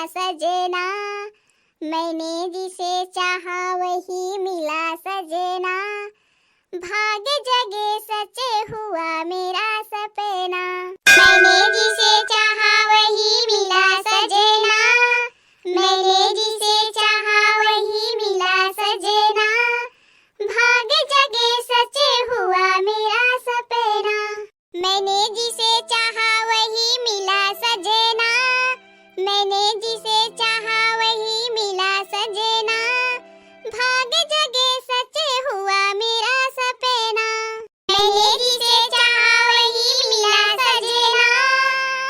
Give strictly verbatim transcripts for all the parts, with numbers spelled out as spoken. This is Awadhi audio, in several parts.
सजना, मैंने जिसे चाहा वही मिला सजना, भाग्य जगे सच हुआ मेरा सपना। मैंने जिसे चाहा वही मिला सजना, मैंने जिसे चाहा वही मिला सजना, भाग्य जगे सच हुआ मेरा सपना। मैंने जिसे चाहा वही मिला सजना, मैंने जिसे चाहा वही मिला सजना, भाग्य जगे सच हुआ मेरा सपना। मैंने जिसे चाहा वही मिला सजना,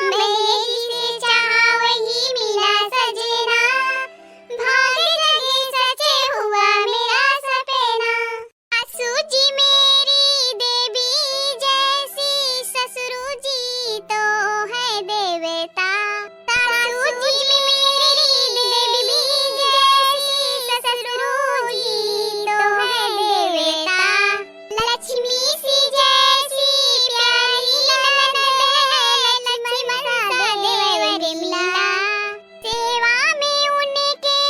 मैंने जिसे चाहा वही मिला सजना, भाग्य जगे सच हुआ मेरा सपना। सासू जी मेरी देवी जैसी, ससुर जी तो है देवता। सासू जी मेरी देवी जैसी, ससुर जी तो है देवता। लक्ष्मी सी जैसी प्यारी ननद है, लक्ष्मण सा देवर मिला। सेवा में उनके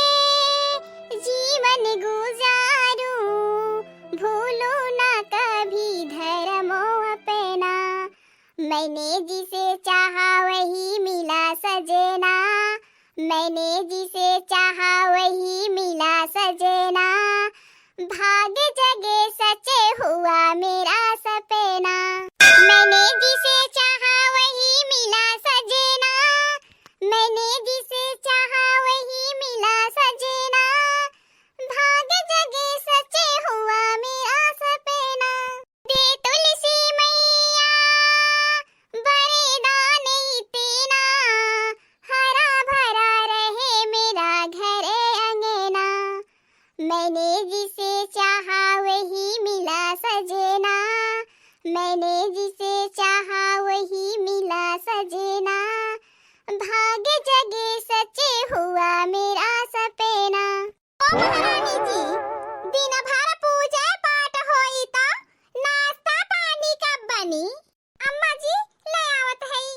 जीवन गुजारूं, भूलूं ना कभी धर्मो अपना। मैंने जिसे चाहा वही मिला सजना, मैंने जिसे चाहा वही मिला सजना, भाग्य जगे सच हुआ मेरा सपना। मैंने जिसे चाहा वही मिला सजना, मैंने जिसे चाहा वही मिला सजना, भाग्य जगे सच हुआ मेरा सपना। दे तुलसी मैया वरदान इतना, हरा भरा रहे मेरा घर अंगना। मैंने जिसे चाहा वही मिला सजना, मैंने जिसे चाहा वही मिला सजना, भाग्य जगे सच हुआ मेरा सपना। ओ महारानी जी, दिन भर पूजा पाठ होई त नाश्ता पानी कब बनी? अम्मा जी, ले आवत हई।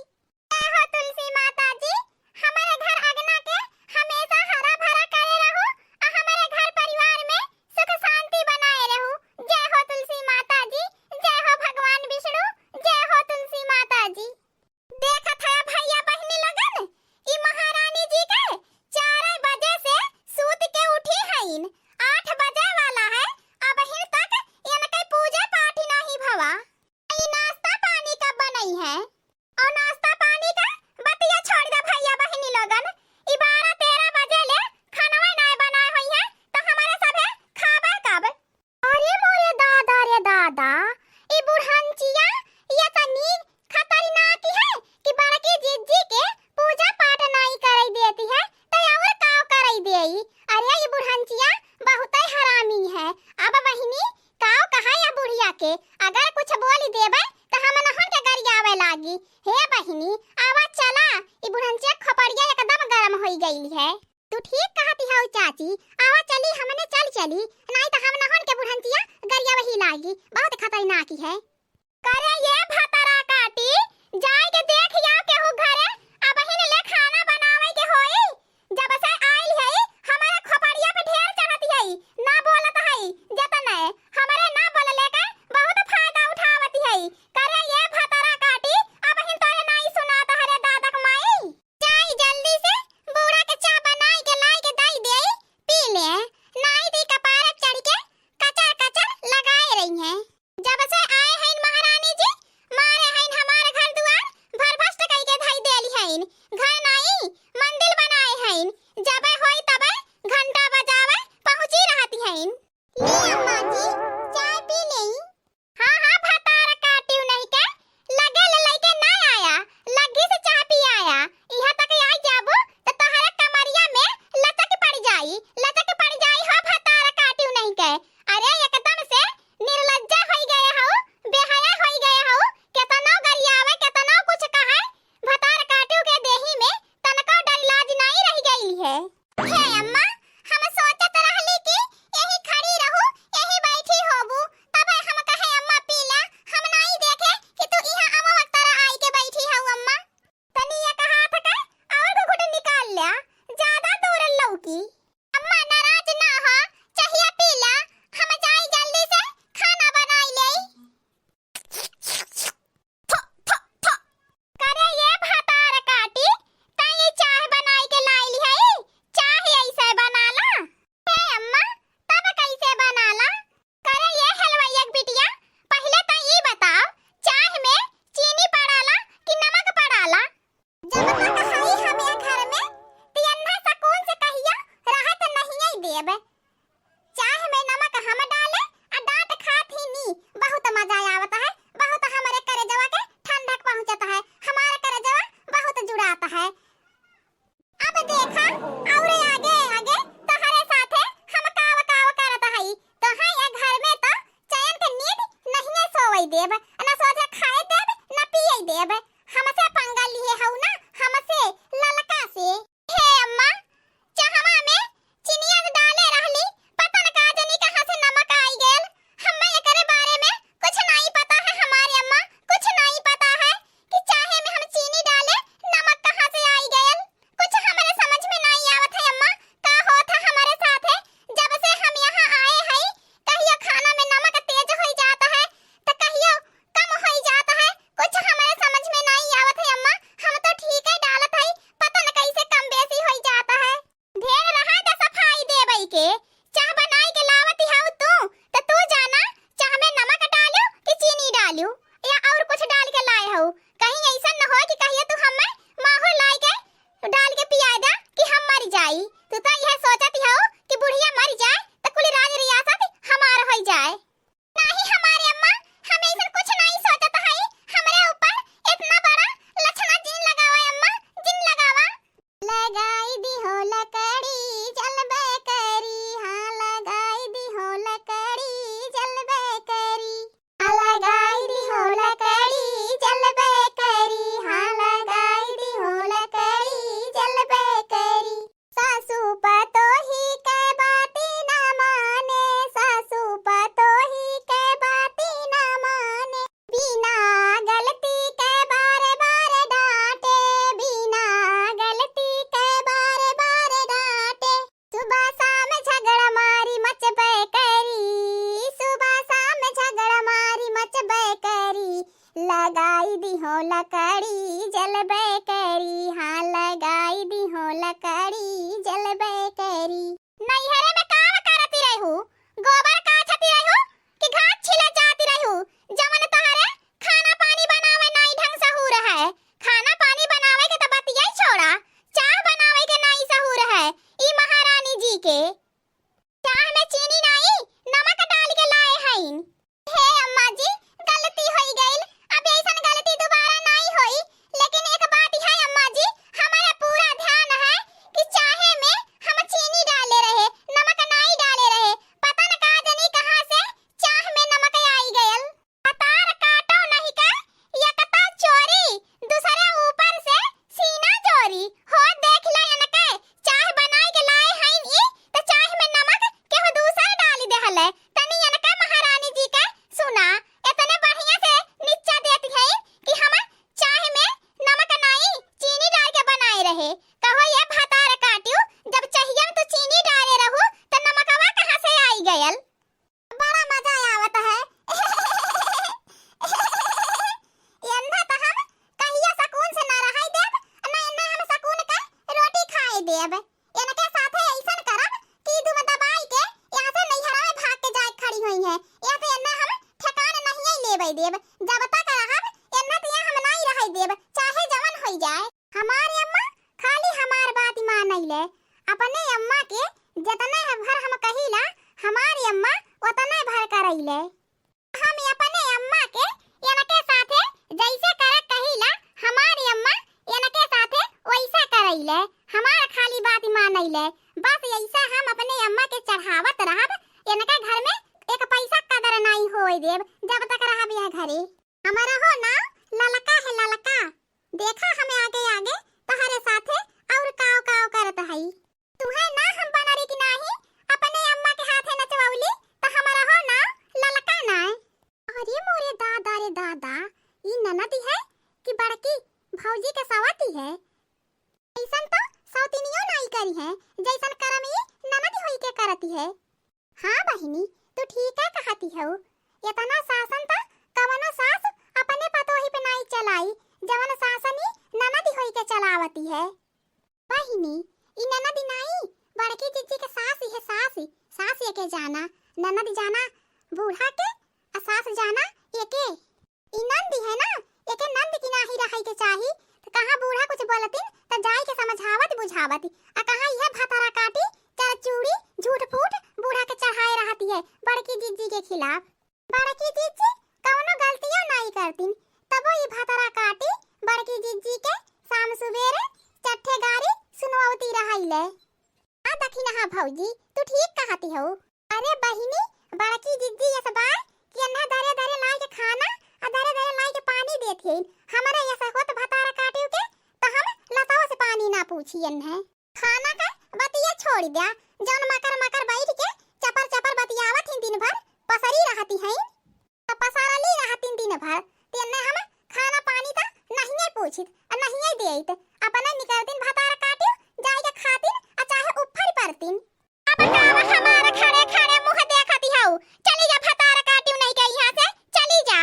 जय हो तुलसी माता जी, हमरे घर अगना के हमेशा हरा भरा करे रहू, आ हमरे घर परिवार में सुख शांति बनाए रहू। जय हो तुलसी माता जी, जय हो भगवान विष्णु, जय हो तुलसी माता जी। देखत है भैया बहिनी लोगन, ई महारानी जी के चार बजे से सूत के उठी हईन, आठ बजे वाला है, अबहिन तक इनके पूजा पाठ नाही भवा। ई नाश्ता पानी का बनई है? और नाश्ता पानी का बतिया छोड़ दे भैया बहिनी लोगन, ई बारह तेरह बजे ले खानवा नाय बनाए होई है, तो हमारे सभे खाबे कब? अरे मोरे दादा रे दादा, ई बुढ़ंचिया इतनी खतरनाक है कि बड़की जिज्जी के पूजा पाठ नाई करई देती है, तो और का करई देई? अरे ई बुढ़ंचिया बहुते हरामी है। अब बहिनी, काव कहा या बुढ़िया के, अगर कुछ बोली देबे त हम नहन के गरियावे लागी। हे बहिनी, आवा चला, ई बुढ़ंचिया खोपड़िया एकदम गरम होई गई है। तू ठीक कहती हऊ चाची, आवा चली, हमने चल चली, नाई त हम नहन के बुढ़ंचिया गरियावे ही लागी, बहुत खतरनाक है। करे ये भतरा काटी, जाए के देख आओ केहू घरे, अबहिन ले खाना बनावे के होई। जब से आइल है, हमारे खोपड़िया पे ढेर चढ़त है, ना बोलत है, जतने हमरे ना बोलले के बहुत फायदा उठावत है। करे ये भतरा काटी, अबहिन तोरे नाई सुनात हरे दादक माई। जाई जल्दी से बूढ़ा के चाह बनाई के लाई के दाई देई, पी ले, नाई दी कपारे चढ़ के कचर कचर लगाए रही हैं। जब से आए हैं महारानी जी, मारे हैं हमार घर दुआर भरभस्ट कई के धई देली हैं। घर नाई मंदिर बनाए हैं, जबे होई तबे घंटा बजावे पहुँची रहती हैं। ली अम्मा जी, चाय पी लेई। हाँ, हाँ, भतार काटियो नहीं के, लगे ले लइके ना आया, लग्गी से चाह पी आया। इहाँ तक आई जाबू, त तोहरे कमरिया में लचक पड़ जाई, लचक पड़ जाई हो भतार काटियो नहीं के। अरे, एकदम से निर्लज्जा होई गए हो, बेहया होई गए हो, केतनो गरियावे, केतनो कुछ कहे, भतार काटियो के देही में तनको डर लाज नाई रह गई है। हे अम्मा, हम सोचत रहली कि यही खड़ी रहू, यही बैठी होबू, तबे हम कहे, "अम्मा, पी ला, हम नाई देखे कि तू इहाँ अमवा तरह आई के बैठी हऊ, अम्मा।" तनी एक हाथ के और घुघुट निकाल ल्या, तो यह सोचत हऊ कि बुढ़िया मर जाए तो कुल राज रियासत हमार होई जाए। नाही हमारे अम्मा, हम ऐसन कुछ नाही सोचत हई। हमरे ऊपर इतना बड़ा लछना जिन लगावा अम्मा, जिन लगावा। लगाई दिहो लकड़ी जलबे करी, हाँ लगाई दिहो लकड़ी जलबे करी। लगाई दिहो लकड़ी जलबे करी, हाँ लगाई दिहो लकड़ी जलबे करी। सासू पतोही के बाती ना माने, सासू पतोही के बाती ना माने। बिना गलती के बार बार डांटे, बिना गलती के बार बार डांटे। सुबह शाम झगड़ा मारी मचबे करी, सुबह शाम झगड़ा मारी मचबे करी। लगाई दिहो लकड़ी जलबे करी, हाँ लगाई दिहो लकड़ी जलबे करी। नैहरे में काम करती रहू, गोबर काछती रहू कि घास छीले जाती रहू, जवन तोहरे खाना पानी बनावे नाई ढंग से हुर है। खाना पानी बनावे के तो बतिया ही छोड़ा, चाह बनावे के नाई सहूर है ई महारानी जी के। चाह में चीनी नाई, नमक डाल के लाए हईन। हे अम्मा जी, गलती होई गइल, अब ऐसन गलती दोबारा नाई होई। लेकिन एक बात है अम्मा जी, हमारा पूरा ध्यान है कि चाहे में हम चीनी डाले रहे, नमक नाई डाले रहे। पता न का जनी कहाँ से चाह में नमक आई गयल। भतार काटो नहीं के, एकता चोरी, दूसरे ऊपर से सीना जोरी। हो देख ले इनके, चाह बनाई के लाए हईन ई, त चाह में नमक केहू दूसर डाली देहले। तनी इनके महारानी जी के सुना, इतने बढ़िया से निच्चा देती है कि हम चाह में नमक नाई, चीनी डाल के बनाए रहे। कहो ये भतार काटियो, जब चाहिए तू चीनी डाले रहू, त नमकवा कहाँ से आई गयल? बड़ा मजा आवत है। एन्ना त हम कहिया सकून से ना रहई देब, ना एन्ना हम सकून के रोटी खाए देब। इनके साथे ऐसन करब कि दुम दबाई के यहाँ से नैहरा में भाग के जाए खड़ी होई है। यहाँ से एन्ना हम ठिकान नहीं लेवे देब। जब तक रहब, एन्ना त यहाँ हम नहीं रहई देब, चाहे जवन होई जाए। हमार अम्मा खाली हमार बात मानइले, अपने अम्मा के जतने भर हम कहिला, हमार अम्मा ओतने भर करइले। हम अपने अम्मा के इनके साथे जैसे करे कहिला, हमार अम्मा इनके साथे वैसे करइले, हमार खाली बात मानइले। बस ऐसे हम अपने अम्मा के चढ़ावत रहब, इनके घर में एक पैसा कदर नाई होए देब, जब तक रहब यह घरे। हमारा हो नाम ललका है, ललका। देखा हमें आगे आगे तोहरे साथे और काव काव करत हई। तुहे ना हम बनरी की नाही, अपने अम्मा के हाथे नचवौली, त हमारा हो नाम ललका नाय। अरे मोरे दादा रे दादा, ई ननद है कि बड़की भौजी के सवती है? ऐसन तो सौतिनियो नाई करी है, जैसन करम ई ननद होई के करती है। हाँ बहिनी, तू ठीक है कहती हऊ। इतना शासन त कवनो सास अपने पतोही पे नाई चलाई, जवन शासन ई ननद होई के चलावती है। बहिनी, ई ननद नाई, बड़की जिज्जी के सास ही है, सास, सास एके जाना, ननद जाना बूढ़ा के, आ सास जाना एके। ई नंद है ना, एके नंद की नाही रहई के चाही। त कहाँ बूढ़ा कुछ बोलतिन, त जाई के समझावत बुझावत, आ कहाँ इहे भतारा काटी, चरचूड़ी, झूठ फूट बूढ़ा के चढ़ाए रहती है बड़की जिज्जी के खिलाफ। बड़की जिज्जी कौनो गलतियों नाई करतिन, तबो ई भतारा काटी बड़की जिज्जी के शाम सुबेरे चट्ठे गारी सुनवती रहइले। हाँ दखिनहा भौजी, तू ठीक कहती हऊ। अरे बहिनी, बड़की जिज्जी यस बाय कि अन्हा दरे दरे लाई के खाना आ दरे दरे लाई के पानी देत हईन। हमरे यस होत भतारा काटियो के, त हम लताओ से पानी ना पूछी अन्हे। खाना का बतिया छोड़ द्या, जौन मकर मकर बैठ के चपर चपर बतियावत ही दिन भर, पसरी रहती हईन। त पसारली रहतिन दिन भर, तेन्ने हम खाना पानी त नहिये पूछित, आ नहिये देइत। अपने निकलतिन भतार काटियो, जाई के खातिन, आ चाहे उफर परतिन। अब का हमार खड़े खड़े मुँह देखती हऊ? चली जा भतार काटियो नहीं के यहाँ से, चली जा।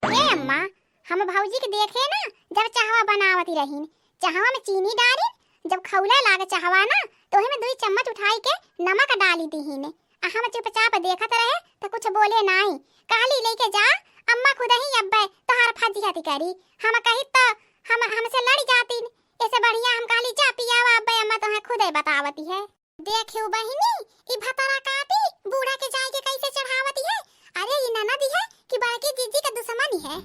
ए अम्मा, हम भौजी के देखे ना, जब चहवा बनावती रहीन, चहवा में चीनी डारी, जब खौले लागे चहवा ना, तो ओही में दुई चम्मच उठाई के नमक डाली दीहिन। आ हम चुपचाप देखत रहे, त कुछ बोले नाई। कहली, "लेके जा, अम्मा खुदही अब्बे तोहार फजीहत करी।" हम कही त हम, हमसे लड़ जातीन। ऐसे बढ़िया हम कहली, "जा पियावा अब्बे, अम्मा तोहे खुदे बतावती है।" देखियो बहिनी, ई भतारा काटी बूढ़ा के जाए के कैसे चढ़ावत है। अरे ई ननद है कि बड़की जीजी का दुश्मन है।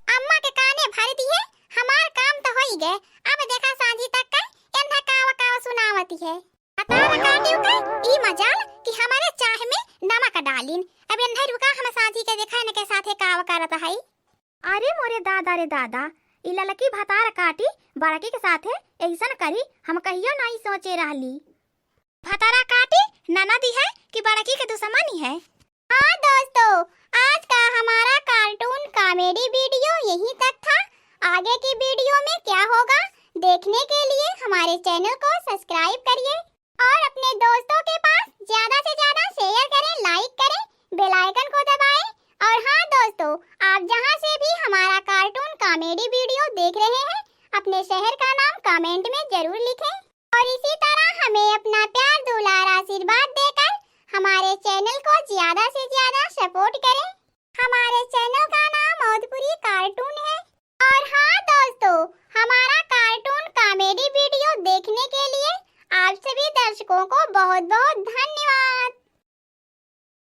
अम्मा के काने भर दिहे, हमार काम तो होई गए। अब देखा सांझी तक का एन्धा काव काव सुनावत है। भतारा काटी के ई मजाल कि हमारे चाह में नमक डालिन। अब एन्धा रुका हम सांझी के देखा इनके साथे काव करत है। अरे मोरे दादा रे दादा, ई ललकी भतार काटी बड़की के साथे ऐसन करी, हम कहियो नाई सोचे रहली। भतारा काटी ननदी है कि बड़की के दुश्मनी है? हाँ दोस्तों, आज का हमारा cartoon comedy video यहीं तक था। आगे की video में क्या होगा, देखने के लिए हमारे channel को subscribe करिए और अपने दोस्तों के पास ज्यादा से ज्यादा share करें, like करें, bell icon को दबाएं। और हाँ दोस्तों, आप जहाँ से भी हमारा cartoon comedy video देख रहे हैं, अपने शहर का नाम comment में जरूर लिखें और इसी तरह हमें अपना प्यार, दुलार, आशीर्वाद देकर हमारे channel को ज्यादा से ज्यादा support करें। हमारे channel का नाम मौजपुरी cartoon है। और हाँ दोस्तों, हमारा cartoon comedy video देखने के लिए आप सभी दर्शकों को बहुत बहुत धन्यवाद।